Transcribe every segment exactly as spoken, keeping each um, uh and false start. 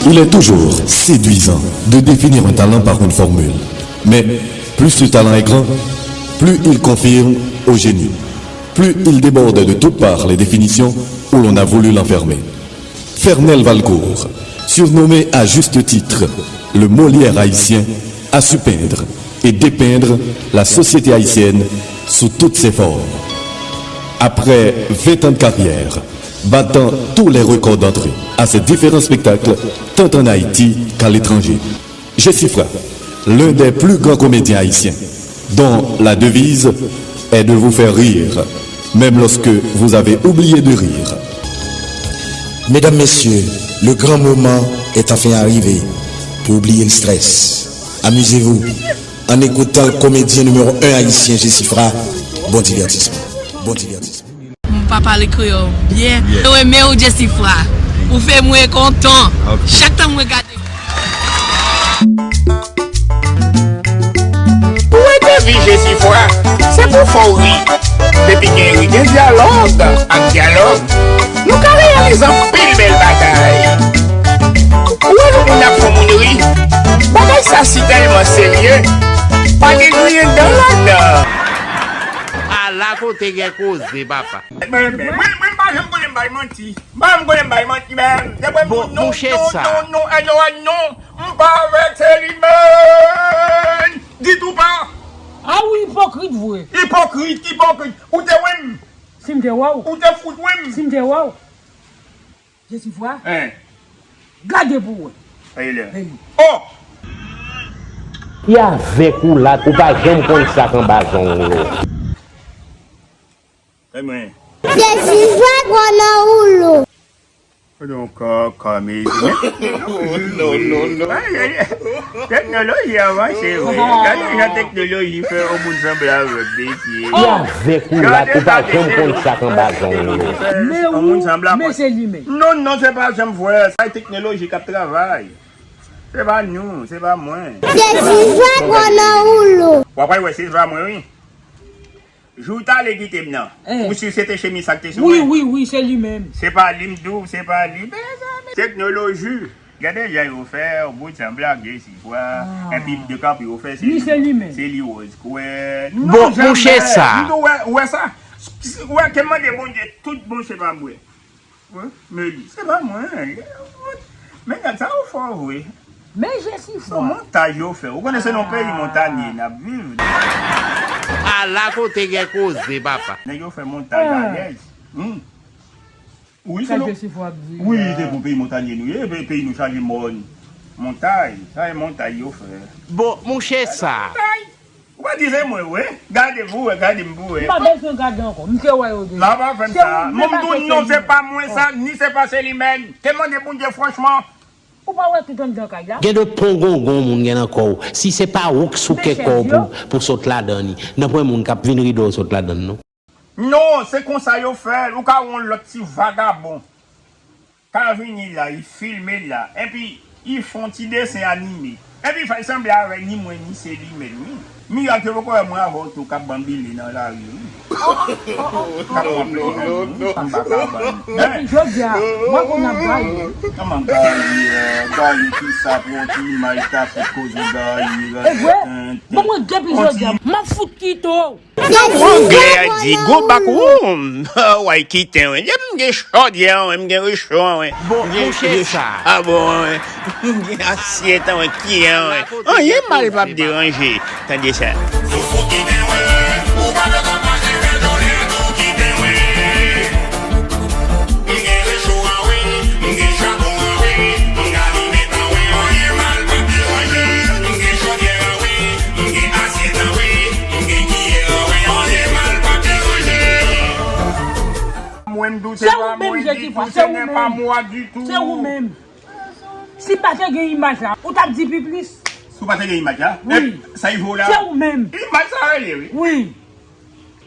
Il est toujours séduisant de définir un talent par une formule. Mais plus ce talent est grand, plus il confirme au génie. Plus il déborde de toutes parts les définitions où l'on a voulu l'enfermer. Fernel Valcourt, surnommé à juste titre le Molière haïtien, a su peindre et dépeindre la société haïtienne sous toutes ses formes. Après vingt ans de carrière, battant tous les records d'entrée à ses différents spectacles, tant en Haïti qu'à l'étranger. Jesifra, l'un des plus grands comédiens haïtiens, dont la devise est de vous faire rire, même lorsque vous avez oublié de rire. Medam, mesye, le gran moman est enfin arrivé pou oubliye l strès. Amizez-vous en écoutant le comédien numéro un haïtien Jesifra. Bon divertissement. Bon divertissement. M pa pale kreyòl byen. Mwen renmen w Jesifra. Ou fè mwen kontan. Chak tan mwen gade. Ou wè deviz Jesifra, se pou fè w ri. Depi gen ri, gen dyalòg. Ak dyalòg, nou ka reyalize anpil bèl bagay. Ou wè lè moun ap fè moun ri, bagay sa si tèlman serye, pa gen griyen dan ladan. Ala kote gen koze, papa. Mwen, mwen, mwen pa janm konnen m bay manti. Mwen pa janm konnen m bay manti, men. Bon, mouche sa. Non, non, non, non, non, non. M pa avèk Selimèn. Ditou pa. A ou ipokrit vre. Ipokrit, ipokrit. Ou te wè m. Si m te wè w. Ou te fout wè m. Si m te wè w. Jesifra. Hein. Gade pou wè. Ayi lè. Oh! E avèk ou la, ou pa janm konn sa k anba zong ou yo. E mwen. Jesifra twò nan woulo. Donk, kòmedi. Non, non, non. Teknoloji avanse, wi. Gade jan teknoloji fè yon moun sanble avèg, mesye. E avèk ou la, ou pa janm konn sa k anba zong ou yo. Men ou, men se li menm. Non, non, se pa janm vre. Sa e teknoloji k ap travay. Se pa nou, se pa mwen. Jesifra twò nan woulo. W ap wè, se pa mwen, wi. Jou w t ale kite m nan, ou si se te chemiz sa k te sou mwen? Wi, wi, wi, se li menm. Se pa li m di w, se pa li. Teknoloji. Gade jan yo fè yon bout sanblak Jesifra. Epi de kanpe yo fè se li. Se li wòz kwè. Bon, mouche sa. M di w, wè sa. Wè, ke m mande Bondye tout bon se pa mwen. Wi, men li, se pa mwen. Men nèg sa yo fò vre. Men Jesifra. Se montaj yo fè. Ou konnen se nan peyi montanye n ap viv. Ala kote gen koze, papa. Nèg yo fè montaj alèz. Wi, se nan. Wi, se pou peyi montanye nou ye. Peyi nou chaje mòn. Montaj. Sa e montaj yo fè. Bon, mouche sa. Ou pa di se mwen, wi. Gade pou wè, gade m pou wè. M pa bezwen gade ankò. M te wè yo deja. La pa fè m sa. Mwen m di w non, se pa mwen sa, ni se pa Selimèn. Te mande Bondye franchman. Ou pa wè tout anndan kay la? Gen de pongongon moun gen nan kò w. Si se pa ou k souke kò w pou, pou sot ladan li, nan pwen moun k ap vin ride w sot ladan l, non. Non, se konsa yo fè l. Ou ka wè yon lòt ti vagabon ka vini la, li filme l la, epi li fè yon ti desen anime. Epi fè l sanble avè ni mwen ni se li menm, wi. Mirak yo poko wè mwen avè w tou k ap banbile nan lari, wi. K ap banbile nan lari, wi. Anba kabann. Depi jodi a, mwen konn ap gaye. Kòman gaye, gaye kisa pou yon ti imaj ta fout koze gaye, gaye. E vre? Bon, mwen depi jodi a, m ap fout kite w. Anglè a di, go back home. Way kite wi. M gen chodyè wi, m gen recho wi. Bon, mouche sa. A bon wi. M gen asyèt wi, kiyè wi. Anyen mal p ap deranje. Tande sa. Mwen m di w se pa mwen ditou, se nen pa mwa ditou. Se ou menm. Si pa te gen imaj la, ou t ap di pi plis. Si w pa te gen imaj la? Wi. Sa y vo la? Se ou menm. Imaj sa rele wi. Wi.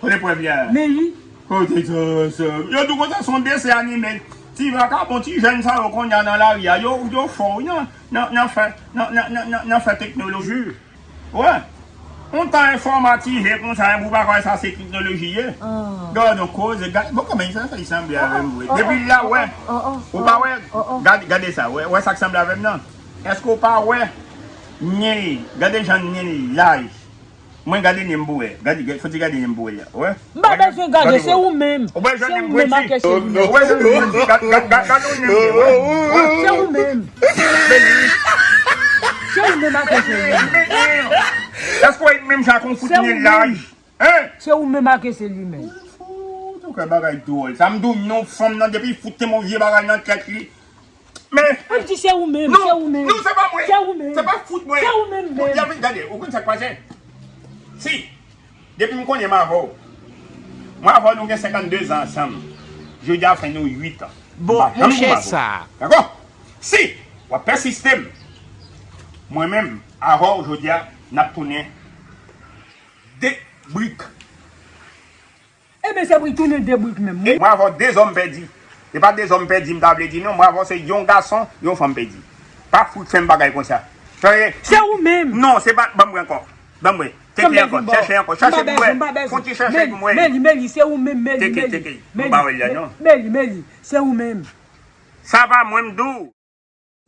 Kote prèv li a? Men li. Kote sa, sa? Yo di w konsa se yon desen anime. Ti vakabon, ti jèn sa yo kounye a nan lari a, yo, yo fò wi nan, nan, nan fè, nan, nan, nan, nan, nan fè teknoloji. Wè. On tan enfòmatize konsa, epi ou pa kwè sa se teknoloji ye? Gade yon koze, gade, bon, kòman sa fè sanble avè m, vre? Depi l la, wè. Ou pa wè? Gade, gade sa, wè, wè sa k sanble avè m nan. Èske w pa wè? Nen l, gade jan nen l laj. Mwen gade nen m pou wè. Gade, gade, fò ti gade nen m pou wè a. Wè? M pa bezwen gade, se ou menm. Ou wè jan nen m pwenti? Ou wè jan nen m pwenti? Gade, gade, gade, gade nen m, wè. Se ou menm. Men li. Se ou menm ak jan nen m. Men li. Èske w wè menm jan ak yon fout nen laj? Hein? Se ou menm ak se li menm. Ou fou, ou kwè bagay dwòl. Sa m di w non, fanm nan depi fout te yon vye bagay nan tèt li. Men. M di se ou menm, non, se ou menm. Non, se pa mwen. Se ou menm. Se pa fout mwen. Se ou menm menm. Gade, ou konn sa k pase? Si, depi m konnen m avè w, mwen avè w nou gen senkannde zan ansanm. Jodi a fè nou uit an. Bon, monchè, sa. Dakò? Si w ap pèsiste m, mwen menm, avè w jodi a, n ap tounen de brik. Ebyen, se pou l tounen de brik menm, wi. E mwen avè w de zòm pèdi. Se pa de zòm pèdi m ta vle di non, mwen avè w se yon gason, yon fanm pèdi. Pa fout fè m bagay konsa. Se ou menm. Non, se pa, ban m wè ankò. Ban m wè. Teke ankò, chèche ankò, chèche pou m wè. Fon ti chèche pou m wè. Meli, Meli, se ou menm, Meli, Meli. Teke, teke. Nou pa wè l la non. Meli, Meli, se ou menm. Sa pa mwen m di w.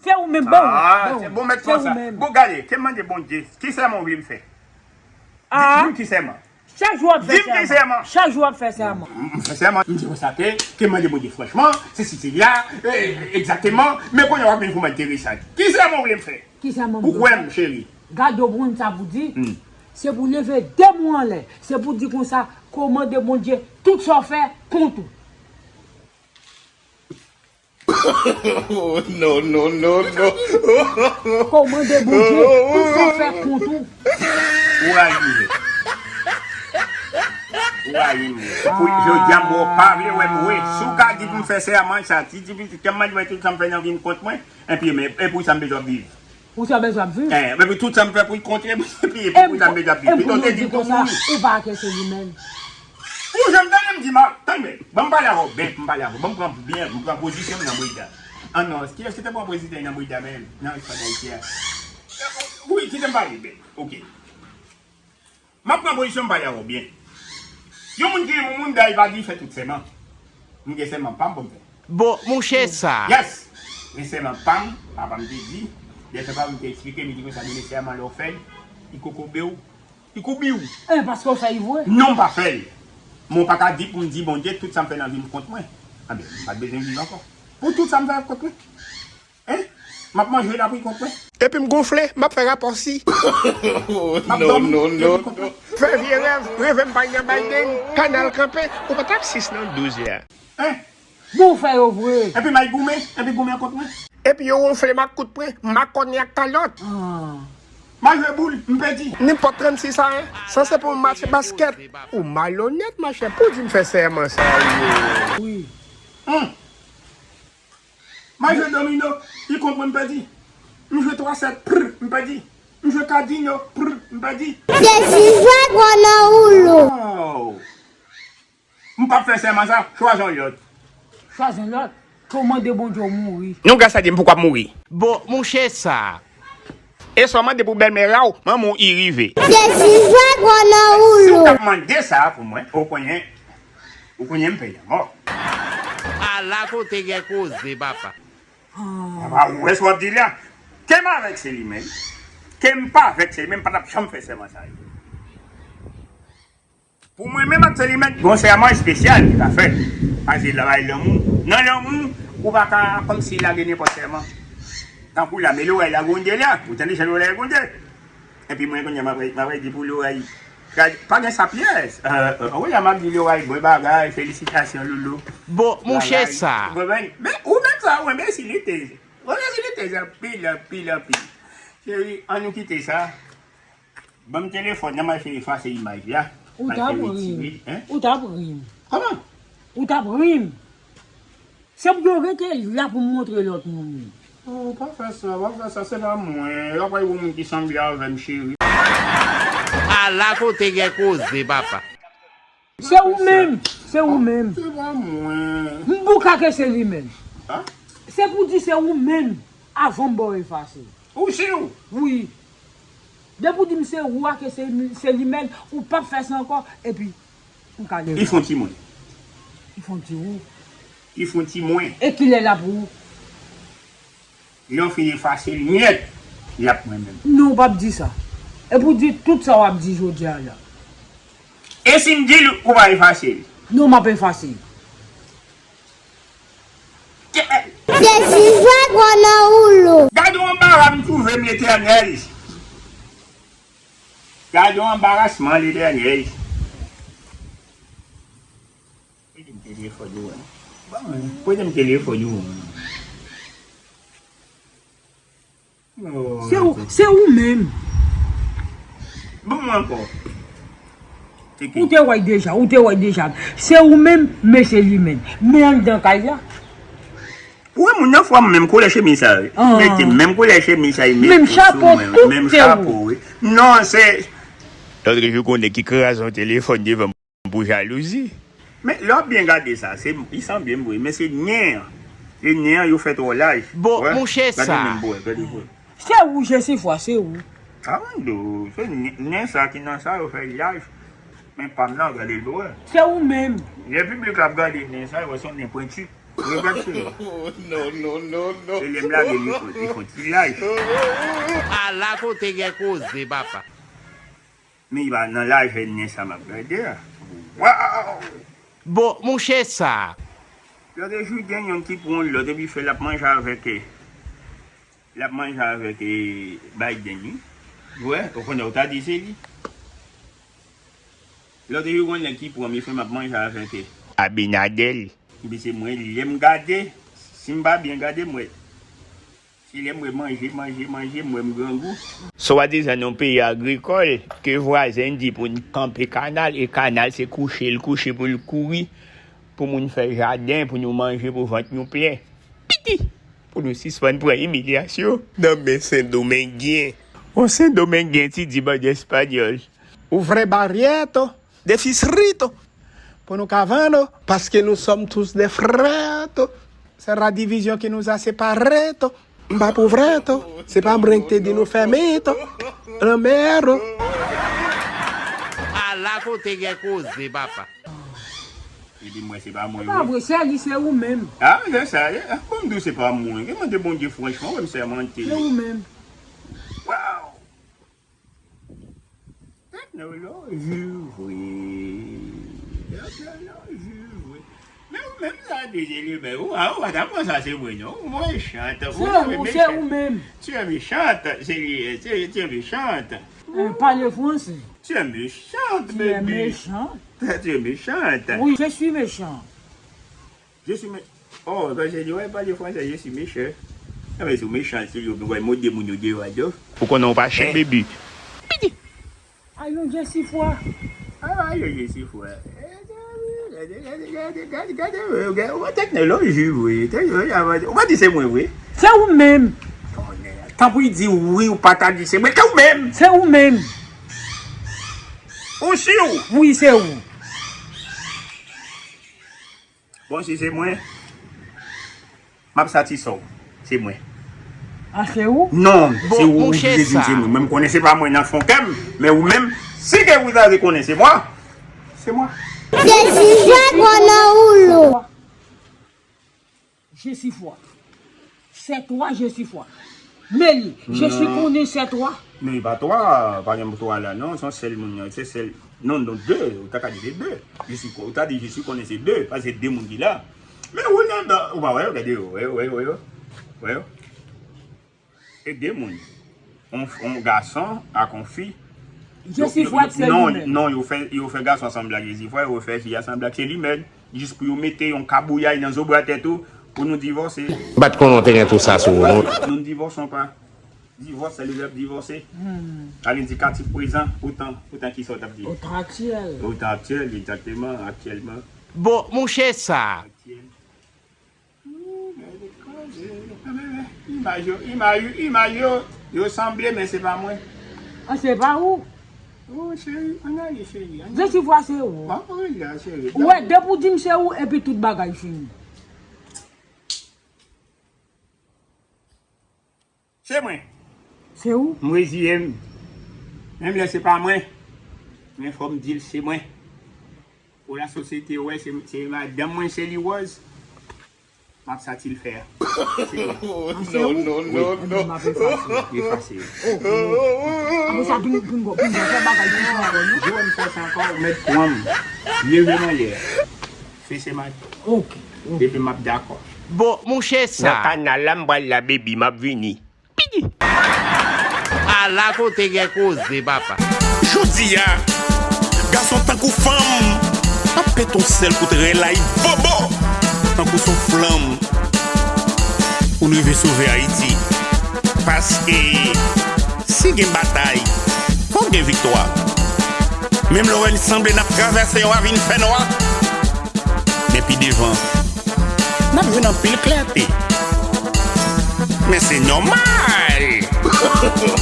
Se ou menm, bon. Ah, bon, se bon, mèt fè sa. Bon, gade, ke m mande Bondye, ki sèman w vle m fè? Di m ki sèman. Chak jou w ap fè sèman. Di m ki sèman. Chak jou w ap fè sèman. M, m fè sèman, m di konsa ke, ke m mande Bondye franchman, se site la, egzakteman, men kounye a w ap vin pou m enteresan. Ki sèman w vle m fè? Ki sèman m vle w fè? Ou kwè m, cheri? Gade w pou konn sa pou di. Se pou leve de men w anlè. Se pou di konsa, ke w mande Bondye, tout sa w fè, kont ou. Oh, non, non, non, non. Kòmande Bondye, tout sa w fè kont ou. Ou rayi m vre. Ou rayi m vre. Pou jodi a, mwen, w pa vle wè m vre. Si w ka di pou m fè sèman sa, ti, ti pitit, kè m mande mwen tout sa m fè nan vi m kont mwen. Epi, men, e pou sa m bezwen ap viv. Pou sa bezwen ap viv. Eh, epi tout sa m fè pou l kontre, epi, epi pou sa m bezwen ap viv. Pito te di m tou mouri. Ou pa ke se li menm. Ou janm tande m di mal, tande, ban m pale avè w byen, m pale avè w. Ban m pran byen, m pran pozisyon m nan breda. Ah non, kiyès ki te pran pozisyon nan breda menm? Nan istwa Dayiti a. Wi, kite m pale byen. Ok. M ap pran pozisyon m pale avè w byen. Yon moun ki renmen yon moun, dayè pa di fè tout sèman. M gen sèman pa m pou m fè. Bon, monchè sa. Yes! Men sèman pa m, papa m te di, lè fè papa m te eksplike m, li di konsa, gen de sèman lè w fè l, li kokobe w, li koubi w. Eh, paske w fè l vre? Non, m pa fè l. Men w pa ka di pou m di Bondye tout sa m fè nan vi m kont mwen. Anben, m pa t bezwen viv ankò. Pou tout sa m fè kont mwen. Hein? M ap manje lapli kont mwen. Epi m gonfle, m ap fè rapò si. M ap dòmi lapli kont mwen. Fè vye rèv, reve m pa nan Biden, kanal kanpe, ou pa t ap sis nan douz yè. Hein? Bon, fè yo vre. Epi m al goumen, epi goumen kont mwen. Epi yo wonfle m ak kout pwen, makònen ak kalòt. Ah. M al jwe boul, m pèdi. Nenpòt trannsis a, hein? Sa se pou m mache baskèt. Ou malonèt, machè, pou di m fè sèman sa yo. Wi. Hum. M al jwe domino, li kont mwen, m pèdi. M jwe twa sèt, prr, m pèdi. M jwe kadino, prr, m pèdi. Desi jwèt w nan woulo. Oh. M p ap fè sèman sa, chwazi yon lòt. Chwazi yon lòt? Ke w mande Bondye w mouri. Non, gras a Dye, m poko ap mouri. Bon, monchè sa. E sa w mande pou bèlmè a w, manman w i rive. Desi jwèt w nan woulo. Si w t ap mande sa pou mwen, ou konnen, ou konnen m pè lanmò. Ala kote gen koze, papa. Papa, ou wè sa w ap di la? Ke m avèk se li menm, ke m pa avèk se li menm, m pa t ap janm fè sèman sa yo. Pou mwen menm ak Selimèt, gon sèman espesyal ki ka fèt. Paske la bay lanmou. Nan lanmou, ou pa ka kòmsi lage nenpòt sèman. Tankou la, men loray la gwonde la. Ou tande jan loray gwonde? Epi mwen kounye a m ap, m ap di pou loray. Pa gen sa pyès. Anwè la m ap di loray, bon bagay, felisitasyon, Loulou. Bon, monchè sa. Men ou menm sa, ou enbesil, li te. Ou enbesil, li te, anpil, anpil, anpil. Cheri, ann nou kite sa. Ban m telefòn nan, m al fè efase imaj la. Ou t ap ri m. Ou t ap ri m. Kòman? Ou t ap ri m. Se pou yo rete la pou m montre lòt moun. Oh, pa fè sa, pa fè sa, se pa mwen. Yo ap wè yon moun ki sanble avè m, cheri. Ala kote gen koze, papa. Se ou menm, se ou menm. Se pa mwen. M bouka ke se li menm. Se pou di se ou menm, avan m ba w efase. Ou si w? Wi. Depi w di m se ou a ke se, se li menm, ou p ap fè sa ankò, epi m ka leve. Li fon ti mwen. Li fon ti ou. Li fon ti mwen. E kilè l ap ou? Lè w fin efase l nèt, l ap mwen menm. Non, w p ap di sa. Epi w di tout sa w ap di jodi a la. E si m di l ou pa efase l? Non, m ap efase l. Desi jwèt pran nan woulo. Gade yon anbara m twouve m, Letènèl. Gade yon anbarasman, Letènèl. Prete m telefòn ou an. Bon, prete m telefòn ou an. Oh, se ou, se ou menm. Ban mwen ankò. Ou te wè deja, ou te wè deja. Se ou menm, men se li menm. Men anndan kay la. Ou wè moun nan fò menm koulè chemiz sa wi. Mete menm koulè chemiz sa, menm chapo, tout se ou. Non, se. Lòt jou konnen ki kraze yon telefòn devan pou jalouzi. Men lè w ap byen gade sa, se, li sanble m vre, men se nen an. Se nen an yo fè twò laj. Bon, monchè sa. Gade menm bwè, gade bwè. Se ou, Jesifwa, se ou. A, mwen di w, se nen, nen sa ki nan sa, yo fè laj. Men pa m nan, gade l bwè. Se ou menm. Lè piblik la ap gade nen sa, yo wè se yon nen pwenti. Yo gade se. Non, non, non, non. Se lè m lage mikwo, li fon ti laj. Ala kote gen koze, papa. Men li pa nan lajè nen sa m ap gade a. Waw! Bon, monchè sa. Lòt jou gen yonn ki pran lòt epi fè l ap manje avèk, eh, l ap manje avèk, eh, Biden wi. Wè, ou konnen ou ta di se li. Lòt jou gen nèg ki pran m, li fè m ap manje avèk, eh, Abinadèl. Epi se mwen, lè m gade, si m pa byen gade, m wè. Se lè m wè manje, manje, manje, m wè m grangou. Swadizan nou peyi agrikòl, ke vwazen di pou n kanpe kanal, e kanal se kouche l kouche pou l kouri, pou moun fè jaden, pou nou manje, pou vant nou plen. Piti! Pou nou sispann pran imilyasyon nan men Sendomengyen. On Sendomengyen ti di bann Espanyòl. Ouvrez barrière, déficit, pou nou ka vann, paske nous sommes tous des frères. C'est la division qui nous a séparés. M pa pou vrè, se pa mwen ki te di nou fèmen lanmè. Ala kote gen koze, papa. Li di mwen se pa mwen. Pa vre, se li, se ou menm. A, se sa, e, a, pou m di w se pa mwen. Ki mande Bondye franchman, wè m sèmante. Se ou menm. Waw! Teknoloji vre. Teknoloji vre. Men ou menm sa, Dezele, men ou, a, ou pa ta pran sa se mwen, non. Ou mechan. Se ou, se ou menm. Tu es méchante, c'est, tu es, tu es méchante. Eh, pale franse. Tu es méchante, baby. Tu es méchante. Tu es méchante. Oui, je suis méchant. Je suis mé-, oh, kan se di, wè, pale franse, je suis méchant. Nan men sou mechan, se yo, wè, mode moun yo deyò a, yo. Ou konnen w pa chen, baby. Piti. Ay, yon Jesifwa. A, yon Jesifwa. Gade, gade, gade, gade, gade, gade, gade, gade, wè, teknoloji, wi, teknoloji avanse. Ou pa di se mwen, wi. Se ou menm. Tanpri di wi, ou pa ta di se mwen, se ou menm. Se ou menm. Ou si w? Wi, se ou. Bon, si se mwen, m ap satisfè w. Se mwen. A, se ou? Non, se ou, ou oblije di m se mwen. Mwen, m konnen se pa mwen nan fon kè m, men ou menm, si ke ou ta rekonnen se mwen, se mwen. Desi jwèt pran nan woulo. Jesifwa. C'est toi, Jesifwa. Meli, je suis connu, c'est toi. Non, li pa twa, pa gen twa la, non, se yon sèl moun nan, se sèl, non, non, de, ou ta ka di se de. Je suis, ou ta di, je suis connu, se de, paske se de moun ki la. Men ou nan, ou pa wè, gade yo, wè, wè, wè, wè, wè. E de moun. On, on gason ak on fi. Jesifwa, se li menm. Non, non, yo fè, yo fè gason sanble ak Jesifwa, yo fè fi a sanble ak se li menm. Jis pou yo mete yon kabouyay nan zo bwa tèt ou, pou nou divòse. M pa t konnen w te gen tou sa sou ou, non. Nou n divòson pa. Divòs, sa li vle ap divòse. A, l endikatif prezan, otan, otan ki sa w t ap di? Otan aktyèl. Otan aktyèl, egzakteman, aktyèlman. Bon, monchè sa. Aktyèl. Imaj yo, imaj yo, imaj yo, yo sanble, men se pa mwen. A, se pa ou? Oh, cheri, ann ale, cheri, ann ale. Jesifwa, se ou. Bon, ann ale, cheri. Ou wè, depi w di m se ou, epi tout bagay fini. Se mwen. Se ou? M reziye m. Menm lè se pa mwen, men fò m di l se mwen. Pou lasosyete wè se, se madanm mwen, se li Rose. M ap satisfè. Se mwen. Non, non, non, non. Efase. Apre sa, pou n pou n pou n fè bagay pou sa ankò, non? Jwenn fòs ankò, ou mèt pran m. Leve m anlè. Fese maten. Ok. Depi m ap dakò. Bon, mouche sa. Nan kanal la, m pral la, baby, m ap vini. Ala kote gen koze, papa. Jodi a, gason tankou fanm ap pete yon sèl kout rèlay bobo tankou son flanm pou n rive sove Ayiti. Paske si gen batay, fòk gen viktwa. Menm lè w wè li sanble n ap travèse yon ravin fènwa, men pi devan, n ap jwenn anpil klète. Men se nòmal!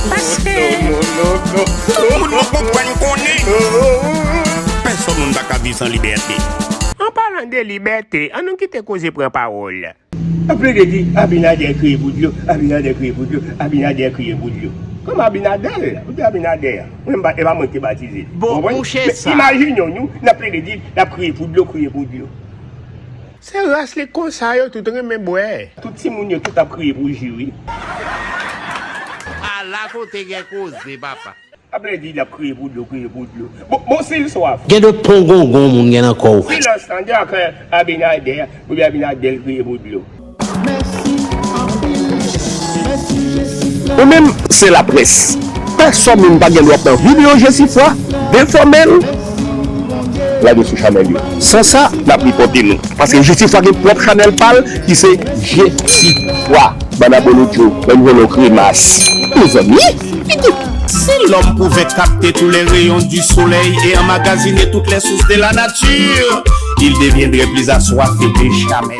Paske tout moun nan konprann konnen pèsòn moun pa ka viv san libète. An palan de libète, an nou kite koze pran pawòl. N ap plede di Abinader kriye pou dlo, Abinader kriye pou dlo, Abinader kriye pou dlo. Kòman Abinader? Ou di Abinader? Mwen, m pa, e pa mwen ki te batize l. Bon, mouche sa. Imajine w, nou, n ap plede di l ap kriye pou dlo, kriye pou dlo. Se ras li konsa yo tout renmen bwè. Tout timoun yo tout ap kriye pou ji wi. Ala kote gen koze, papa. Ap lè di l ap kriye pou dlo, kriye pou dlo. Bon, bon si l swaf. Gen de pongongon moun gen nan kò w. Silans tande ak Abinader, oubyen Abinader kriye pou dlo. Ou menm, se laprès. Pèsòn moun pa gen dwa pran videyo Jesifwa, defòme l, lage sou chanèl yo. San sa, n ap ripòte nou. Paske Jesifwa gen pwòp chanèl pa l ki se Jesifwa. Bann abolotcho, bann vòlò kremas. Mezanmi, pitit. Si l'homme pouvait capter tous les rayons du soleil et emmagasiner toutes les sources de la nature, il deviendrait plus assoiffé que jamais.